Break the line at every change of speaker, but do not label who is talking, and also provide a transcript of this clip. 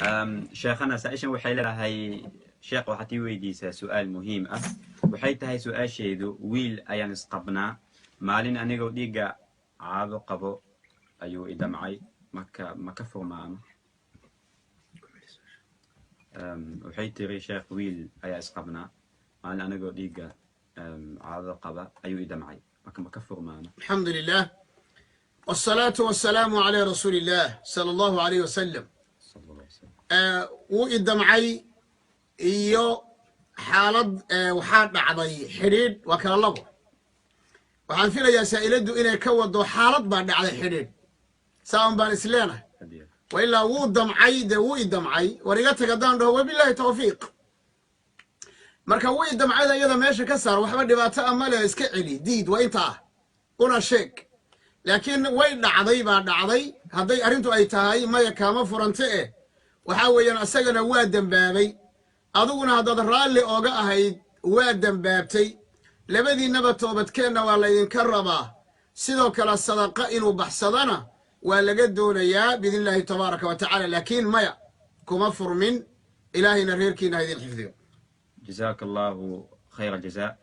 Sheekhana, saa-ishan waxay leedahay: "Sheekh, waxaad ii weydiisaa su-aal muhiim ah. Waxay tahay su-aasheedu: wiil ayaan isqabnaa. Maalin anigoo dhiigga caado qabo ayuu i damcay. Marka ma ka furmaano?" Waxay tiri: "Sheekh, wiil ayaa isqabnaa. Maalin anigoo dhiigga caado qaba ayuu i damcay. Marka ma ka furmaano?"
الحمد لله والصلاة والسلام على رسول الله صلى الله عليه وسلم.
صلى الله عليه وسلم.
Wuu i damcay iyo xaalad waxaa dhacday xidhiidh waa kala labo. Waxaan filayaa saa'iladdu inay ka wado xaalad baa dhacday xidhiidh, saa un baan isleenahay.
Hadiya.
Wa ilaa wuu damcay, dee wuu i damcay, war iga tag haddaan dhaho, wabillahi tawfiiq. Marka wuu i damcayda iyada meesha ka saar, waxba dhibaato a male. Iska celi, diid, waa intaa una sheeg. Laakiin way dhacday baa dhacday. Hadday arrintu ay tahay maya, kaama furante eh. Waxaa weeyaan, asagana waa dembaabay, adiguna haddaad raalli ooga ahayd waa dembaabtay. Labadiinnaba toobadkeenna waa laydinka rabaa. Sidoo kale sadaqa inuu baxsadana waa laga doonayaa, biidni illaahi tabaaraka wa tacaala. Laakiin maya, kuma furmin. Ilaahayna reerkiina ha idin xifdiyo.
جزاك الله خير الجزاء.